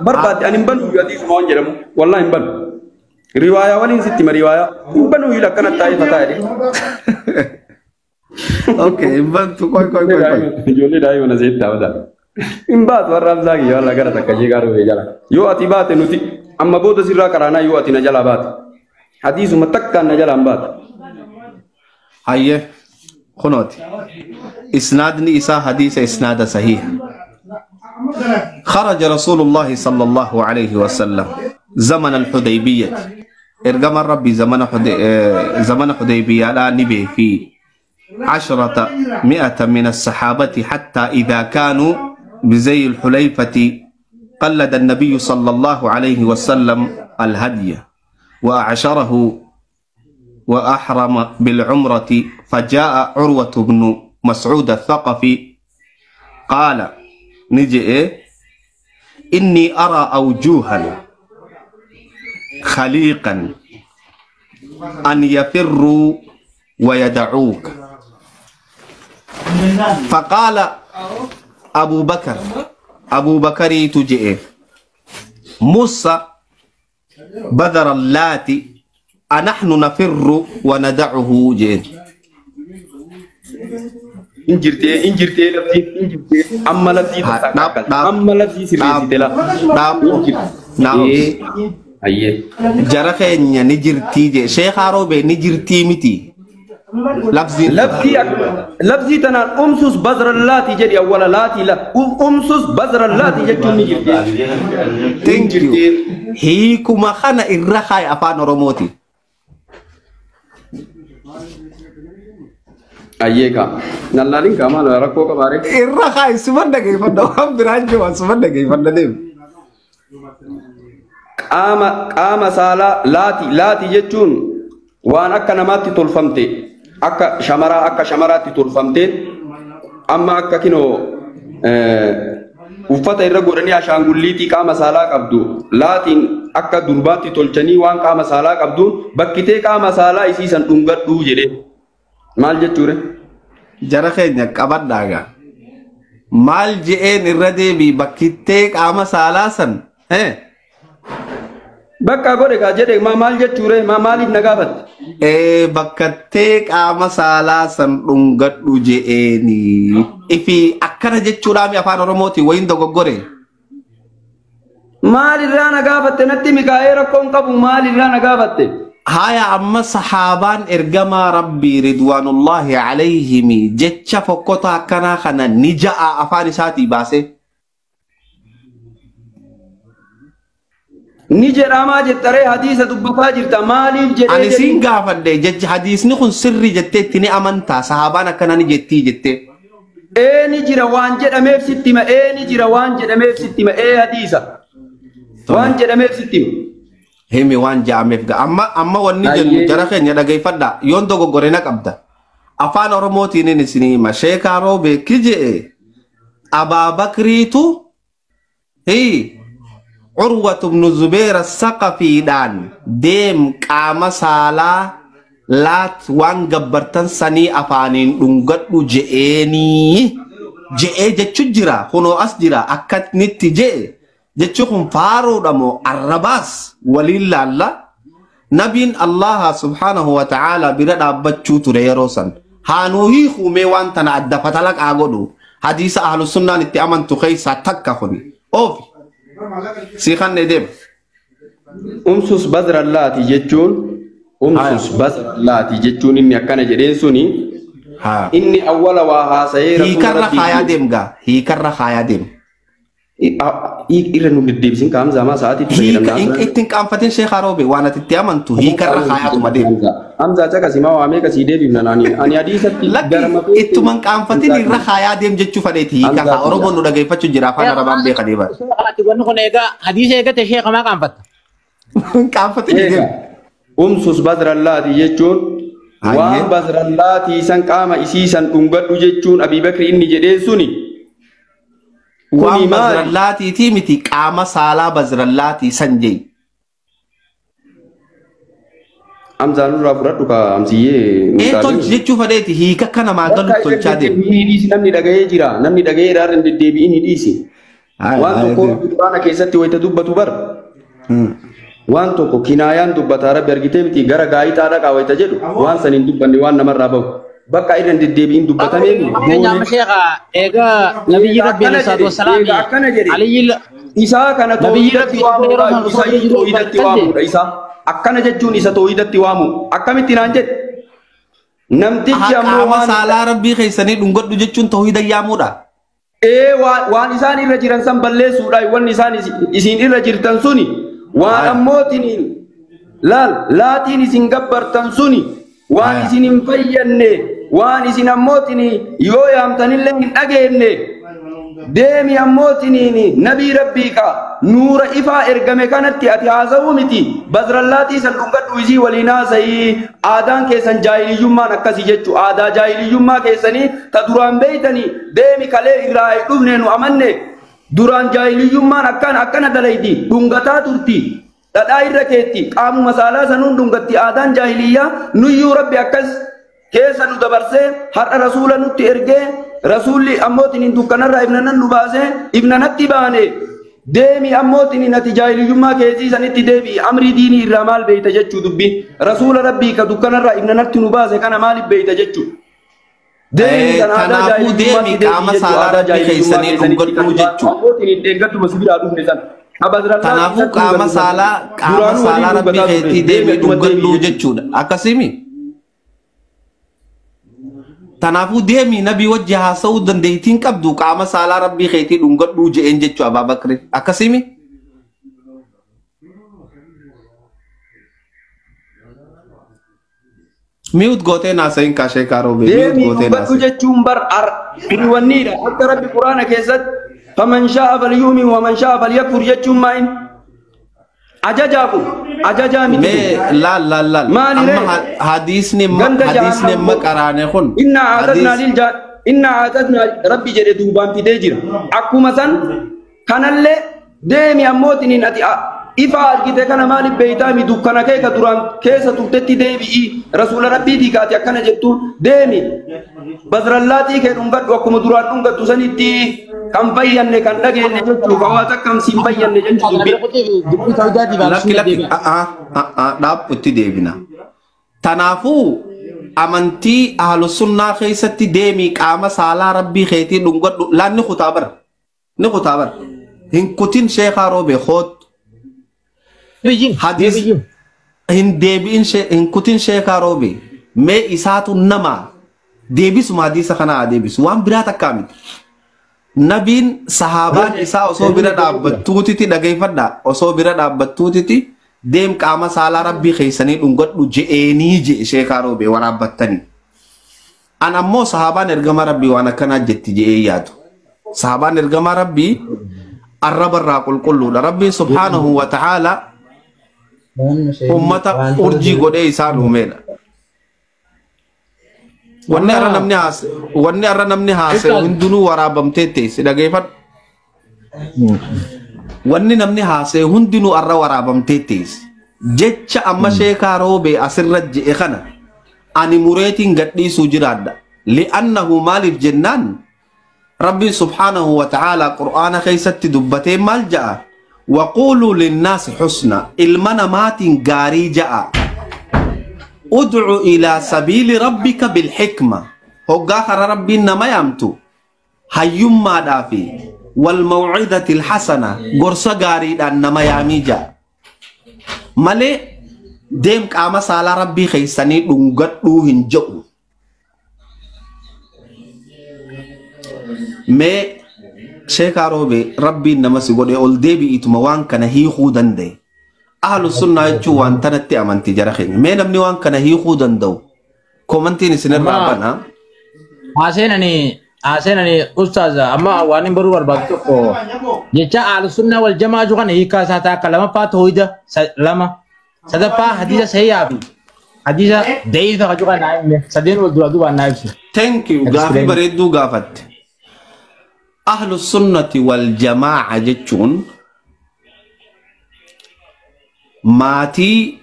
Barbaadde ani hin banu hadiisuma waan jedhamu. Wallaahi hin banu. Riwaayaa waliin sitti hima riwaayaa. Hin banu iyyuu akkana taa'ee fataa jedhee. Okay, hin bantu qoy qoy qoy qoy. Ijoollee daa'ima na seetti taa'uudha. Hin baatu warra Hamzaa kiyya wallaahi gara takka ishee gaaruu jala. Yoo ati baate nuti amma booda sirraa qaraanaa yoo ati na jalaa baate. Hadiisuma takkaan na jalaa hin baatu. Hayyee kunooti. Isnaadni isaa hadiisa isnaada sahiha. خرج رسول الله صلى الله عليه وسلم زمن الحديبية إرجم ربي زمن حديبية لا نبي في 100 من الصحابة حتى إذا كانوا بزي الحليفة قلد النبي صلى الله عليه وسلم الهدي وأعشره وأحرم بالعمرة فجاء عروة بن مسعود الثقفي قال نجئ إني أرى أوجوها خليقا أن يفروا ويدعوك فقال أبو بكر أبو بكر تجئ موسى بذر اللات أنحن نفر وندعه جئ Injirtee lafti injirtee amma laftii amma laftii sirreessite la. Ayyee. Jara keenya ni jirtii jee Sheekh Roobee ni jirtii miti. Laftii laftii tanaan umsus bazrallaati jedhi awwala laati la umsus bazrallaati jechuun ni jirti. Thank you. Hiikuma kana irra kaay afaan Oromooti. Ayyee kaa. Nallaalin kaa maal rakkoo qabaare? Irra kaay suma dhageeffadha waan biraan jiru suma dhageeffadha deemu. Qaama saalaa laati laati jechuun waan akka namaatti tolfamte akka shamaraa akka shamaraatti tolfamteen amma akka kinoo uffata irra godhanii ashaangulliitii qaama saalaa qabdu laatiin akka durbaatti tolchanii waan qaama saalaa qabduun bakkitee qaama saalaa isiisan dhungadhuu jedhee maal jechuure? Jara keenya qabadhaa gaa. Maal je'een irra deebii bakkittee qaama saalaa san? Bakka godhe kaa jedhe maal jechuure maaliif na gaafatte? Bakkattee qaama saalaa san dhungadhu je'eeni. Ifi akkana jechuudhaan afaan Oromootiin wayiin dogoggore. Maalirraa na gaafatte natti mikaa'ee rakkoon qabu maalirraa na gaafatte? Haya amma sahaabaan ergamaa Rabbii ridwaanullahi alayhimi jecha fokkota akkanaa kana ni ja'a afaan isaatii baase. Ni jedhamaa jettaree hadiisa dubbataa jirta maaliif jedhee Ani siin gaafadhe jechi hadiisni kun sirrii jetteetti ni amantaa sahaabaan akkana ni jettii jettee. Ee ni jira waan jedhameef sitti hima ee ni jira waan jedhameef sitti hima ee hadiisa waan jedhameef sitti hima. Himi waan ja'ameef ga'a amma wanni jennu jara keenya dhageeffadha yoon dogoggore na qabda. Afaan Oromootiin inni isinii hima Sheekaa Roobee kije'e Abaabakriitu hii Urwatu ibnu Zubeer Saqafiidhaan deem qaama saalaa laat waan gabbartan sanii afaaniin dhungadhu je'eenii je'ee jechu jira kunoo as jira akkanitti je'e jechu kun faaruudha moo arrabaas waliin laalla nabiin Allaha subhaanahu wa ta'aala bira dhaabbachuu ture yeroo san haanuu hiikuumee waan tana adda fatalaqaa godhu hadiisa ahlu sunnaan itti amantu keessaa takka kuni oofi. Si kan deem. Umsus bazrallaati jechuun umsus bazrallaati jechuun inni akkana jedheen suni inni awwala waa haasa'ee hiikarra kaayaa deem gaa hiikarra kaayaa deem. Irra nu deddeebisin qaama zaamaa sa'aatiitti fayyadamna. Ittiin qaanfatin Sheekh Roobee waan ati itti amantu hiikarra kaayaatuma deem. Hamzaa caqasi maa waamee kasii deebifna naani ani hadiisatti garma ittuman qaanfatin irra kaayaa deem jechuu fadheeti hiika kaa Oromoon nu dhageeffachuu jira afaan Arabaan beekanii bara. Wanni kun egaa hadiisa eegate Sheekh maa qaanfatta? Qaanfatin deem. Umsus bazrallaati jechuun waan bazrallaatii san qaama isii san dhungadhu jechuun Abii Bakri inni jedheen suni. Waan bazrallaatiitii miti qaama saalaa bazrallaatii san jee. Hamzaa nurraa fudhadhu kaa Hamziyyee. Ee tolchi jechuu fadheeti hiika akka namaa galu tolchaa deemu. Namni dhaga'ee jira namni dhaga'ee irraa hin deddeebi'in hin dhiisi. Waan tokko Quraana keessatti wayita dubbatu bar. Waan tokko kinaayaan dubbataa Rabbi argitee miti gara gaayixaa dhaqaa wayita jedhu waan san hin dubbanne waan namarraa bahu. Bakka irra hin deddeebi'in dubbatamee miti. Fakkeenyaaf sheekha egaa nabiyyi Rabbi alayhi salaatu wassalaam Egaa akkana jedhe. Aliyyi Isaa kana Nabiyyi toohidatti Rabbi waamuudha. yeroo Isa sana toohidatti waamuudha. Isaa akkana jechuun isa toohidatti waamu. Akkamitti naan jedhe? Namtichi ammoo Qaama waan saalaa Rabbii keessanii dhungadhu jechuun toohida yaamuudha. Ee waan isaan irra jiran san balleessuudha. Wanni isaan isin irra jirtan suni waan ammootiin laal laatiin isin gabbartan suni waan isin hin fayyanne waan isin ammootiin yoo yaamtanillee hin dhageenne deemi ammootiin nabii Rabbii ka nuura ifaa ergame kanatti ati haasa'uu miti bazrallaatii san dhungadhu isii waliin haasa'ii aadaan keessan jaahiliyyummaan akkasii jechuu aadaa jaahiliyyummaa keessanii ta duraan beeytanii deemi kalee irraa hin dhufne nu amanne duraan jaahiliyyummaan akkan akkana dalaydi dhungataa turti dhadhaa irra keetti qaamuma saalaa sanuun dhungatti aadaan jaahiliyyaa nuyyuu Rabbi akkas keessa nu dabarsee har'a rasuula nutti ergee rasuulli ammootiin dukkanarraa ibnanan nu baasee ibnanatti baane deemi ammootiin ati jaahiliyyummaa keessii sanitti deebi'i amrii diinii irraa maal beeyta jechuu dubbi rasuula Rabbii ka dukkanarraa ibnanatti nu baase kana maaliif beeyta jechuu deemi kan aadaa Kanaafuu deemi jaahiliyyummaatti qaama deebi'i jechuu saalaa aadaa Rabbii jaahiliyyummaa keessanii keessanitti dhungadhuu kan jechuu. ammootiin deeggattuma si biraa dhufne san Kanaafuu qaama saalaa qaama saalaa Rabbii keetii deemi dhungadhuu jechuudha. Akkasimi. Kanaafuu deemi nabii wajji haasa'uu dandeettiin qabdu qaama saalaa Rabbii keetii dhungadhuu je'een jechuu Abaa Bakri. Akkasimi. Mute gootee naasa'iin kaashee kaaroo bee. Mute Deemi gootee dhungadhu naasa'iin. jechuun bar wanniidha. Akka Rabbi Quraana keessatti faman shaa'a falyu'min waman shaa'a falyakfur jechuun maa'in ajajaa kun ajajaa miti. Mee laal laal laal. Maali ree? Amma hadiisni Ganda hadiisni amma jahannam qaraane kun. Inna aatadnaa Hadiis lil inna aatadnaa Rabbi jedhe duubaan fidee jira. Akkuma san kanallee deemi ammootiin ati ifa argite kana maaliif beeytaa mi dukkana kee ka duraan keessa turtetti deebi'i rasuula Rabbiitii kaati akkana jettu deemi bazrallaatii kee dhungadhu akkuma duraan dhungattu sanitti kan fayyanne kan dhageenye jechuu ka waa takka siin fayyanne jechuu dubbi. Dubbii tawhiidaatii fi Lakki lakki deebi'a. dhaabbutti deebina. Tanaafuu amantii ahlusunnaa keessatti deemii qaama saalaa Rabbii keetii dhungadhu laan ni kutaa bara. Ni kutaa bara. Hin kutin sheekaa roobee kootu. Deebi'in. Hadiis Deebi'in. hin deebi'in hin kutin sheekaa roobee mee isaatu nama deebisuma hadiisa kana haa deebisu waan biraa takkaa miti. Nabiin sahaabaan isaa osoo bira dhaabbattuutiti dhageeffadha osoo bira dhaabbattuutiti deem qaama saalaa Rabbii keessanii dhungadhu je'eenii je'e sheekaa roobee waraabbattanii. An ammoo sahaabaan ergama Rabbii waan akkanaa jetti je'ee yaadu. Sahaabaan ergama Rabbii arraba irraa qulqulluudha. Rabbiin subhaanahu wa ta'aala ummata urjii godhee isaan uumeedha. Wanni har'a namni haase wanni har'a namni haase hundinuu waraabamtee teessi dhageeffadhu. Wanni namni haase hundinuu har'a waraabamtee teessi. Jecha amma sheekaa roobee asirra je'e kana ani mureetiin gadhiisuu jiraadha. Li'annahu maaliif jennaan Rabbiin subhaanahu wa ta'aala qur'aana keessatti dubbatee maal ja'a? Waquuluu linnaasi xusna ilma namaatiin gaarii ja'a. Udcu ilaa sabiili rabbika bilxikma hoggaa kara Rabbiin nama yaamtu hayyummaadhaa fi walmawcidati alxasana gorsa gaariidhaan nama yaamii ja'a. Malee deem qaama saalaa Rabbii keessanii dhungadhuu hin je'u. Mee sheekaa roobee Rabbiin nama si godhe ol deebi'ituma waan kana hiikuu danda'e. Ahlu sunnaa jechuun waan tanatti amantii jara keenya. Mee namni waan kana hiikuu danda'u komantiin isinirraa Amma bana. Haaseenani ustaaz amma waan hin baruu barbaadu tokko jecha ahlusunnaa wal jamaa jiru kana hiikaa isaa ta'a akka lamaffaa tawhiida lama sadaffaa hadiisa sahihaa fi hadiisa da'iifa kan jiru kana naa himne sadeen wal duraa duubaan naa ibsi. Thank you. Gaafii Explain. bareedduu gaafatte. Ahlu sunnati wal jamaa'a jechuun maatii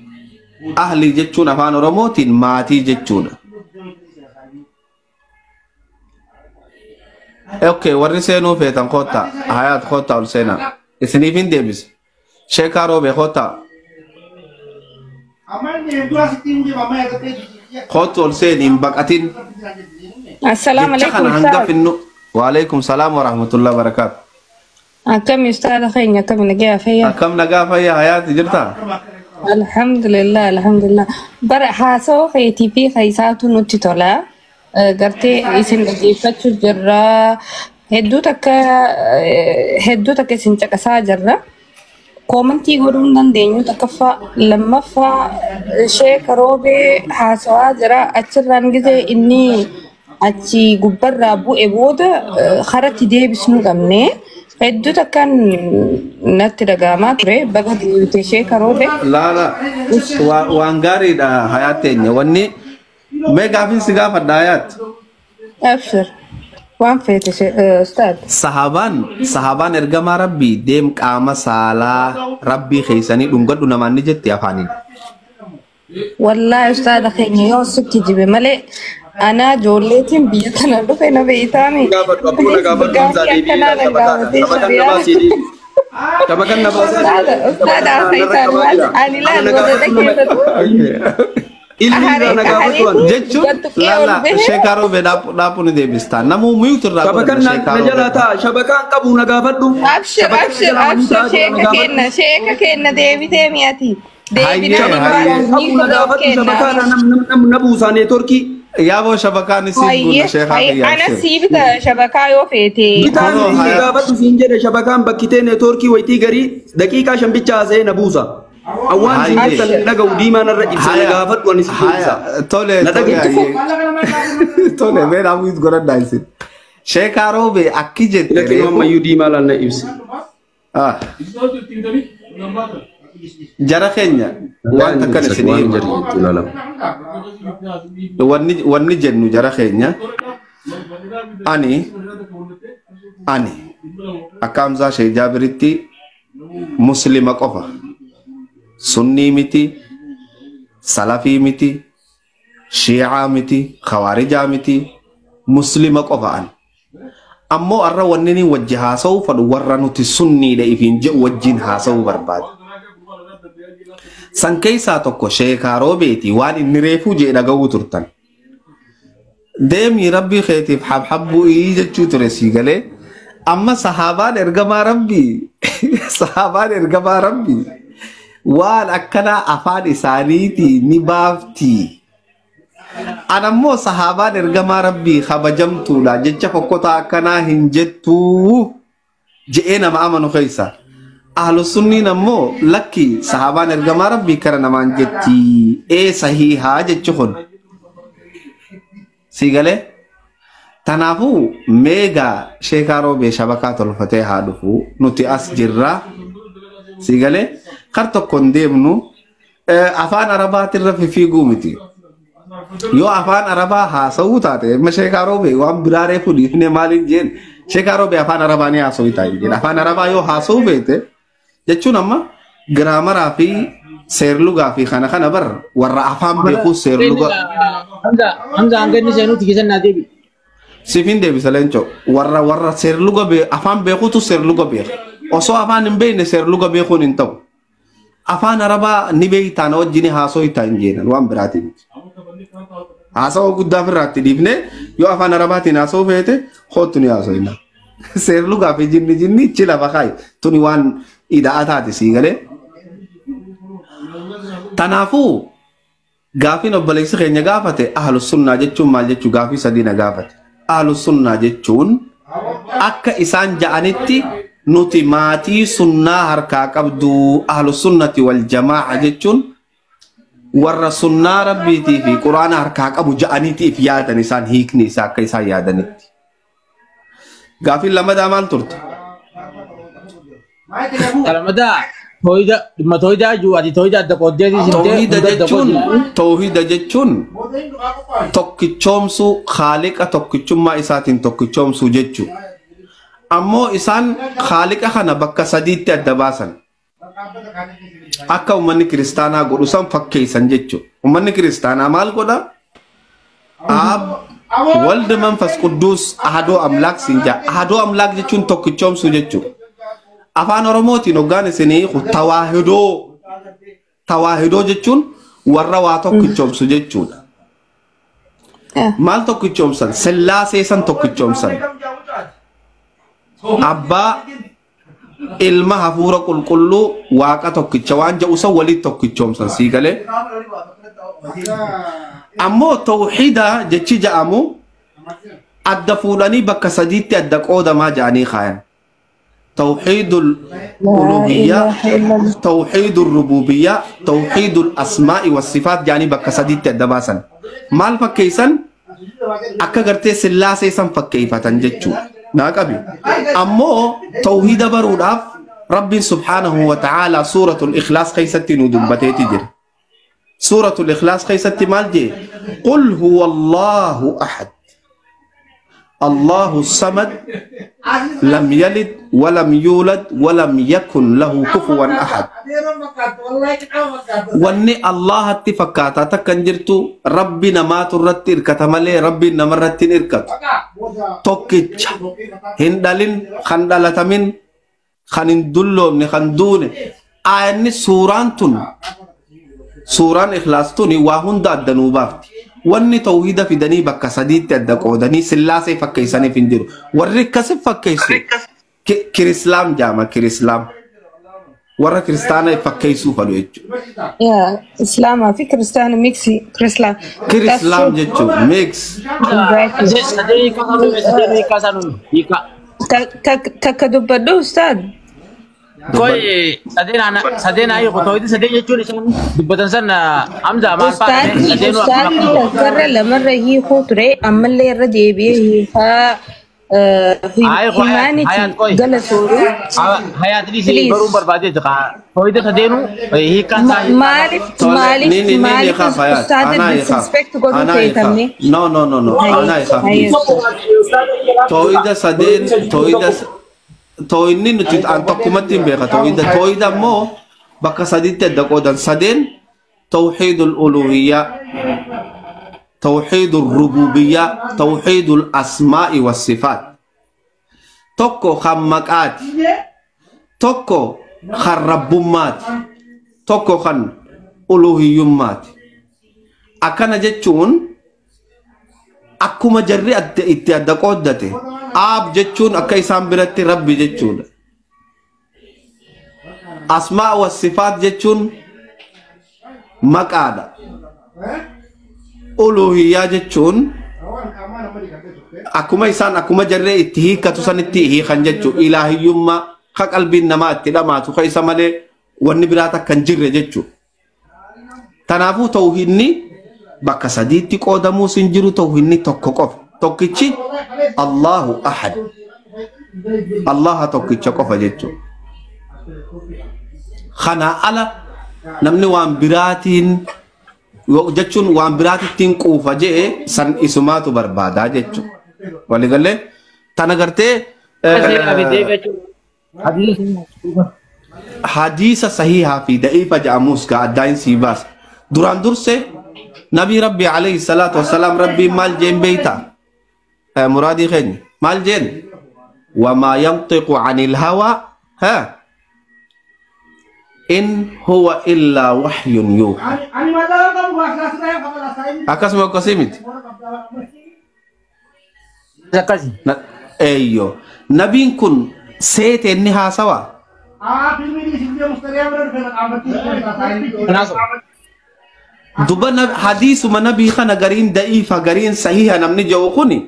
ahli jechuun afaan Oromootiin maatii jechuudha. Okay, warri seenuu feetan koottaa. Hayaat koottaa ol seenaa. Isiniif hin deebisa. Sheekaa Roobee koottaa. Koottu ol seeni hin baqatin. Assalaamu Jecha alaikum kana hanga ustaaz. finnu. Waalaikum salaam wa rahmatullahi wa barakaatu. Akkami ustaaza keenya, akkami nagaa fayyaa? Akkam nagaa fayyaa Hayaati jirtaa? Alhamdulillah, alhamdulillah. Bara haasawaa keetii fi keessaatu nutti tola. Gartee isin dhaggeeffachuu jirra. Hedduu takka hedduu takka isin caqasaa jirra. Koomantii godhuu hin dandeenyu takkaffaa, lammaffaa sheeka Roobee haasawaa jira. Achirraan gizee inni achi gubbarraa bu'e booda karatti deebisnuu qabne. Hedduu takkaan natti dhaga'amaa ture. Baga deebite sheeka Roobee. Laala waan gaariidha Hayaat teenya. Wanni mee gaafiin si gaafadha Hayaat. Abshir. Waan feete ustaad. Sahaabaan ergamaa Rabbii deem qaama saalaa Rabbii keessanii dhungadhu namaan ni jetti afaaniin. Wallaahi ustaada keenya yoo sitti jibe malee anaa ijoolleetiin biyya kana dhufe na beeytaami. Gaafadhu abboo na gaafadhu Hamzaa Gaafii deebi'ee akkanaa na shabakaan gaafatee shabakaan na shari'aa. baasii deebi. Shabakaan na baasee Ustaada ustaada haasa'isaan maal ani Ana laal na warra gaafadhu nama dhaggeeffatu. ilmi irraa na gaafadhu ana. Jechuun Gattuqee ol laala bahe. sheekaa Roobee dhaaphu ni deebista. Namuu muyuutu irraa Shabakaan godhanna na sheekaa na jalaa Roobee. ta'a shabakaan qabu na gaafadhu. Abshir Shabakaan na abshir jalaa abshir ta'a jira na sheeka gaafadhu. kenna sheeka kenna deebitee mi'ati. Hayyee Deebinaan hin hayyee. baasu Qabu na ni gaafadhu kenna. shabakaan na buusaa neetworkii. Yaaboo shabakaan isiin guunna Hayyee sheekaa hayyee kiyya ana abshir. sii bita shabakaa yoo feete. Bitaan Kunoo miti na Hayaat. gaafadhu siin jedhe shabakaan bakkitee neetworkii wayitii garii daqiiqaa 5 bicha haasa'ee na buusa. Awwaan isin Hayyee. jettan hin dhaga'u diimaan irra ibsa na Haya gaafadhu ani si deebisa. haya tole Na tole dhaga'i. hayyee. Tole mee dhaabuu godhadhaa isin. Sheekaa Roobee akki jette Lakin reefu. ammayyuu diimaa laal na ibsa. Ah. Jara keenya waan takkan isinii Waan hima. jarri jettu ilaalama. Wanni jennu jara keenya ani ani akka Hamzaa Sheekh Jaabiritti muslima qofa sunnii miti salafii miti shiicaa miti khawaarijaa miti muslima qofa ani. Ammoo arra wanni ni wajji haasa'uu fadhu warra nuti sunniidha ifiin jedhu wajjin haasa'uu barbaada. San keessaa tokko sheekaa Roobeeti waan inni reefuu jee dhaga'uu turtan. Deemii rabbii keetiif habhabbu'ii jechuu ture sii galee. Amma sahaabaan ergamaa rabbii sahaabaan ergamaa rabbii waan akkanaa afaan isaaniitii ni baaftii. Anammoo sahaabaan ergamaa rabbii kabajamtuudha jecha fokkotaa akkanaa hin jettuu je'ee nama amanu keessa. Ahlu sunniin ammoo lakki sahaabaan ergamaa rabbii kara namaan jetti ee sahiihaa jechi kun. Sii galee? Tanaafuu meegaa sheekaa Roobee shabakaa tolfatee haa dhufu nuti as jirra. Sii galee? Kar tokko hin deemnu afaan arabaatirra fifiiguu miti. Yoo afaan arabaa haasa'uu taate amma sheekaa Roobee waan biraa reefu dhiifnee maaliin jeen sheekaa Roobee afaan arabaa ni haasa'uu taate jedha. Afaan arabaa yoo haasa'uu feete jechuun amma giraamaraa fi seerlugaa fi kana kana bar warra afaan beekuu seerluga Hamza Hamza hanga inni seenutti keessan naa deebi. siif hin deebisa leencoo warra seerluga afaan beekuutu seerluga beeka. Osoo afaan hin beekne seerluga beekuun hin ta'u. Afaan arabaa ni beektaan wajjin haasoo itti hin jeenan waan biraatiin miti. Haasawaa guddaa ofirraatti dhiifnee yoo afaan arabaatiin haasawuu feete kootu ni haasawina. Seerlugaa fi jinni jinni ichi lafa kaayi tuni waan ida'aa taate sii galee. Tanaafuu gaafiin obboleessi keenya gaafate ahlu sunnaa jechuun maal jechuu gaafii sadii na gaafate. Ahlu sunnaa jechuun akka isaan ja'anitti nuti maatii sunnaa harkaa qabdu ahlu sunnati wal jamaa'a jechuun warra sunnaa rabbiitii fi quraana harkaa qabu ja'aniitiif yaadan isaan hiikni isaa akka isaan yaadanitti. Gaafiin lamadaa maal turte? Kalamadaa tooyida dhimma tooyidaa jiru ati tooyida adda qooddeeti sintee Tawhiida hunda adda jechuun qooddi. tawhiida jechuun tokkichoomsuu haaliqa tokkichummaa isaatiin tokkichoomsuu jechuu. Ammoo isaan haaliqa kana bakka sadiitti adda baasan. Akka uummanni kiristaanaa godhu san fakkeessan jechuudha. Uummanni kiristaanaa maal godha? Aab, Walda Manfas Qudduus Ahadoo Amlaak siin jaa. Ahadoo Amlaak jechuun tokkichoomsuu jechuudha. Afaan Oromootiin hoggaan isinii tawaahidoo. Tawaahidoo jechuun warra waa tokkichoomsu jechuudha. Maal tokkichoomsan? Sillaasee san tokkichoomsan. Abbaa ilma hafuura qulqulluu waaqa tokkicha waan jedhu san walitti tokkichoomsan sii galee. Ammoo tawxiida jechi ja'amu adda fuudhanii bakka sadiitti adda qoodamaa ja'anii kaayan. Tawxiidul uluhiyyaa, tawxiidul rububiyyaa, tawxiidul asmaa'i wassifaat ja'anii bakka sadiitti adda baasan. Maal fakkeessan? Akka gartee sillaasee san fakkeeffatan jechuudha. Naa qabi. Ammoo tawhiida baruudhaaf Rabbiin subhaanahu wa ta'aalaa suuratul ikhlaas keessatti nu dubbateeti jira. Suuratul ikhlaas keessatti maal jee? Qul huwa Allahu ahad. Allahu samad lam yalid walam yuulad walam yakun lahu kufuwan ahad. Wanni Allahatti fakkaataa takka hin jirtu Rabbi namaatu irratti hirkata malee Rabbi namarratti hin hirkatu. Tokkicha hin dhalin, kan dhalatamin, kan hin dulloomne, kan duune. Aayanni suuraan tun suuraan ikhlaas tuni waa hunda adda nuu baafti. Wanni tawhiida fidanii bakka sadiitti adda qoodanii sillaasee fakkeessaniif hin jiru. Warri akkasi fakkeessu kirislaam jaama kirislaam. Warra kiristaana fakkeessuu fadhu jechuudha. Yaa Islaamaa fi kiristaana miksi kirislaam. Kirislaam jechuun mix. Sadee hiikaa isaa sadee hiikaa isaa nuyi hiikaa. Takka dubbadhu ustaad. Koi sadeen ayi tawhidi sadeen jechuun isaan dubbatan san Hamza maal fa'a Ustaadni ustaadni takkarra lamarra hiikuu ture ammallee irra deebi'ee hiikaa humanity galatoomuu. Hayaatni si baruun barbaadeeti tawhida sadeenu hiikaan isaa Maaliif maaliif maaliif ustaada disrespect godhuu feetamne? No no no no. Anaa ikhaf. Tawhida sadeen tawhida tawhidni nuti an tokkumatti hin beeka tawhida tawhida ammoo bakka sadiitti adda qoodan sadeen tawhiidul uluhiyyaa tawhiidul rububiyyaa tawhiidul asmaa'i wassifaat. Tokko kan maqaati, tokko kan rabbummaati, tokko kan uluhiyyummaati. Akkana jechuun akkuma jarri itti adda qooddate aab jechuun akka isaan biratti rabbi jechuudha. Asmaa wa sifaat jechuun maqaadha. Uluhiyyaa jechuun akkuma isaan akkuma jarree itti hiikkatu sanitti hiikan jechuudha. Ilaahiyyummaa ka qalbiin namaa itti dhamaatu ka isa malee wanni biraa takka hin jirre jechuudha. Kanaafuu tawhiidni bakka sadiitti qoodamuus hin jiru tawhiidni tokko qofa. Tokkichi Allahu ahad. Allaha tokkicha qofa jechuudha. Kanaa ala namni waan biraatiin jechuun waan biraatittiin quufa jee san isumaatu barbaadaa jechuudha. Waliigalee tana gartee hadiisa sahihaa fi da'iifa jedhamus gaa addaan sii baasa. Duraan durse nabii rabbi alayhi salaatu wassalaam rabbiin maal jeen beeyta? Muraadii keenya maal jeen? Wamaa yantiqu anil hawaa ha in huwa illaa wahyun yuuxa. Akkasuma akkasii miti. Akkasi. Eeyyo nabiin kun seete inni haasawaa? Duba hadiisuma nabii kana gariin da'iifa gariin sahiha namni jedhu kuni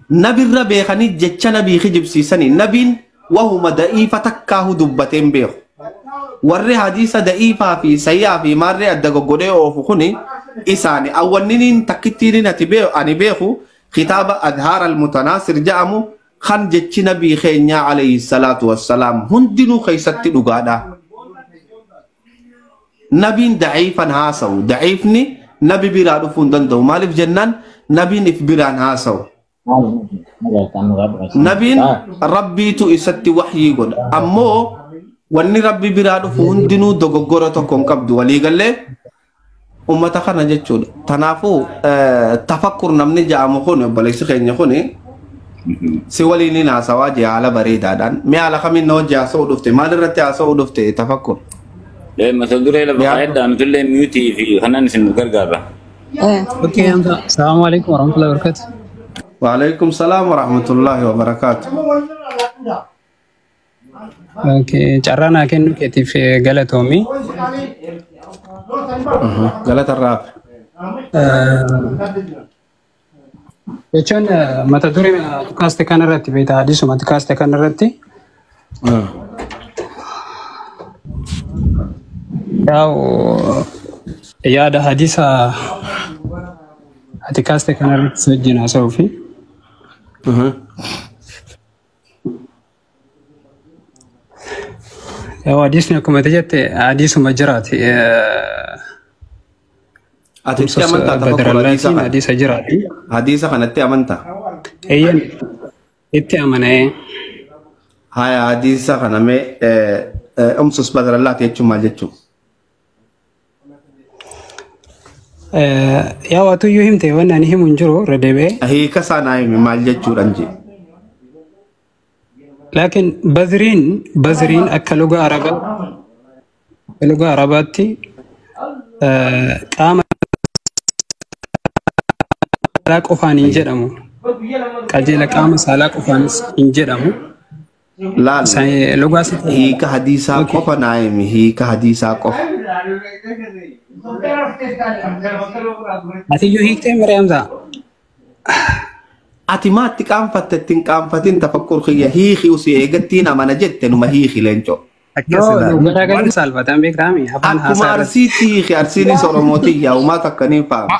nabirra beekanii jecha nabii kijibsiisanii nabiin wahuma da'iifa takkaahu dubbateen beeku. Warri hadiisa da'iifaa fi sahihaa fi maarree adda goggodhee oofu kuni isaani awwanniniin takkittiin ati beeku ani beeku kitaaba adhaar almutanaasir jedhamu kan jechi nabii keenyaa alayhi salaatu wassalaam hundinuu keessatti dhugaadha. Nabiin da'iifan haasa'u da'iifni nabi biraa dhufuu hin danda'u maaliif jennaan nabiin if biraan haasa'u. Nabiin rabbiitu isatti wahyii godha ammoo wanni rabbi biraa dhufu hundinuu dogoggora tokko hin qabdu waliigallee Ummata kana jechuudha. Kanaafuu tafakkur namni ja'amu kun obboleessi keenya kun si waliin hin haasawaa jee haala bareedaadhaan. Mee haala kamiin na hojii haasa'uu dhufte? Maal irratti haasa'uu dhufte tafakkur? Mata duree lafa kaa'edha nutillee miyuutii fi kanaan isin gargaarra. Okay, Hamza. Assalamu alaikum warahmatullahi wabarakatuh. Waalaikum salaam warahmatullahi wabarakaatu. Okay, carraa naa kennuu keetiif galatoomi. Galata irraa hafe. Jechuun mata duree kaaste kanarratti beektaa hadiisuma kaaste kanarratti yaa'u yaada hadiisa ati kaaste kanarratti si wajjin haasa'uu fi yaa'u hadiisni akkuma ati jette hadiisuma jiraati. Ati itti amantaa tafakkur hadiisa Badarallaatiin kana? hadiisa jiraati. Hadiisa kanatti amantaa? Eeyyan itti amanee. Haya hadiisa kana mee umsus badarallaati jechuun maal jechuun? Yaa atuyyuu himte wanni ani himu hin jiru irra deebi'ee. Hiika isaa naa himi maal jechuudhaan jee? Laakiin bazriin akka luga arabaa luga arabaatti qaama saalaa qofaan hin jedhamu. Qajeela qaama saalaa qofaanis hin jedhamu. Laal Lugaa sitti hiika hadiisaa qofa naa himi hiika hadiisaa qofa. Atiyyuu hiiktee Mariyaamsaa. Ati maatti qaanfatte ittiin qaanfatin tafakkur kiyya hiiki usii eegattiin amana jette numa hiiki leencoo. No, garaagarummaa saalfataan beektaami afaan Akkuma haasaa irratti. arsiitti hiiki arsiinis oromootii yaa uumaa takkaniin faama.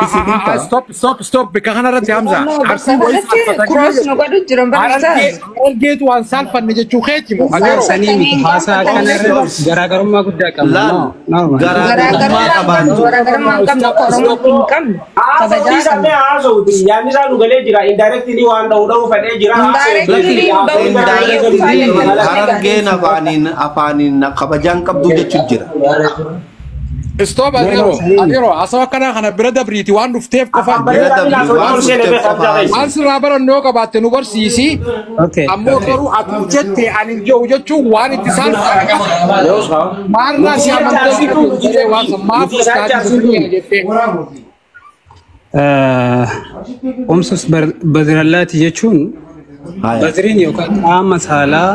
Isiniin faama. Stop, stop, stop. Bakka kanarratti Hamza. No, bakka Arsiin wayii kanatti saalfatan kuroos nu godhu jiran barsiisaa. Harargeetu waan saalfanne jechuu keeti moo? Adeero. Sanii miti haasaa Obsi kanarratti obsi. garaagarummaa guddaa qabna. Laal No, normal. garaagarummaa Garaagarummaa hin qabnu, qabaachuu. garaagarummaa hin qabnu, akka Oromootti hin qabnu. Kabajaa qabna. Indirectly hin bahu baay'ee Indirectly ulfaata. harargeen afaaniin kabajaan qabdu jechuun jira. Stop adeero. Adeero haasawaa akkanaa kana bira dabriiti waan dhufteef qofa. Bira dabri waan dhufteef qofa haasa'u. Waan sirraa barannoo qabaatte nu barsiisi. Okay. Ammoo garuu ati jette ani hin jiru jechuun waan itti saalfatu. Maarraa si amantee jedhee waan san maaf ustaadii jettee. Umsus bazirallaati jechuun Haya. baziriin yookaan qaama saalaa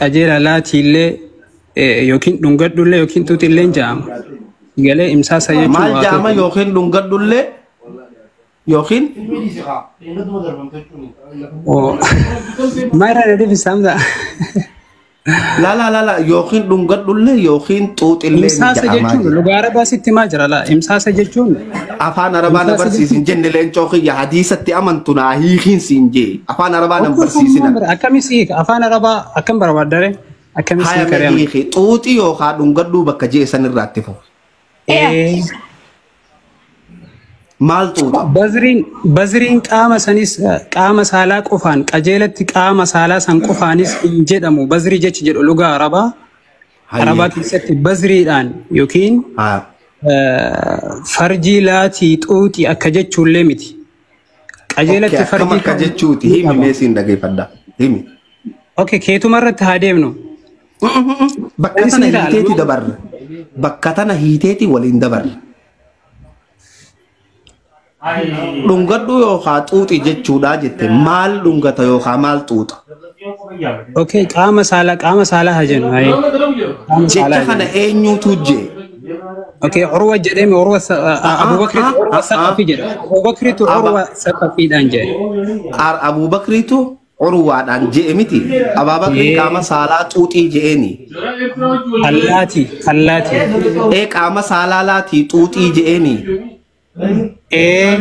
qajeela laatiillee yookiin dhungadhullee yookiin tuutillee hin jedhama. Galee imsaasa jechuun Maal waa jaama tokko. yookiin dhungadhullee yookiin Maal irraa deebisa Hamza? la la la la yookiin dhungadhullee yookiin xuuxillee ni Imsaasa jedhamaa jechuun jira. lugaa arabaa sitti himaa jira laa. Imsaasa jechuun Afaan arabaa na imsaasa barsiisin jechuun jenne leencoo kiyya hadiisatti amantu naa hiikiin siin jee afaan arabaa nan barsiisina. Akkamis hiika afaan arabaa akkam barbaaddare akkamis Haya hiika mee reema. hiiki xuuxii yookaan dhungadhuu bakka jee san irraatti fufu. Maal xuuxa? Bazriin qaama sanis qaama saalaa qofaan qajeelatti qaama saalaa san qofaanis hin jedhamu. Bazrii jechi jedhu lugaa arabaa arabaa Hayyee. keessatti bazriidhaan yookiin Haa. farjii laatii xuuxii akka jechuullee miti. Okay, Qajeelatti akkam farjii akka ta'uu jechuuti ni himi qaba. mee siin dhageeffadha. Himi. Okay, keetuma irratti haa deemnu. Bakka Anis tana ni ilaala. hiiteeti dabarra. Bakka tana hiiteeti waliin dabarra. Dhungadhu yookaan xuuxi jechuudha jette maal dhungata yookaan maal xuuxa? Okay, qaama saalaa haa jennu. Hayee. Qaama saalaa Jecha haa kana jennu. eenyuutu jee? Okay, Urwa jedhame Urwa Abubakritu Urwa Saqafi jedha. Abubakritu Urwa Saqafiidhaan jedhe. Abubakriitu Urwaadhaan je'e miti. Abaabakriin qaama saalaa xuuxii je'eeni. Kallaati, kallaati. Ee qaama saalaa laatii xuuxii je'eeni. Ee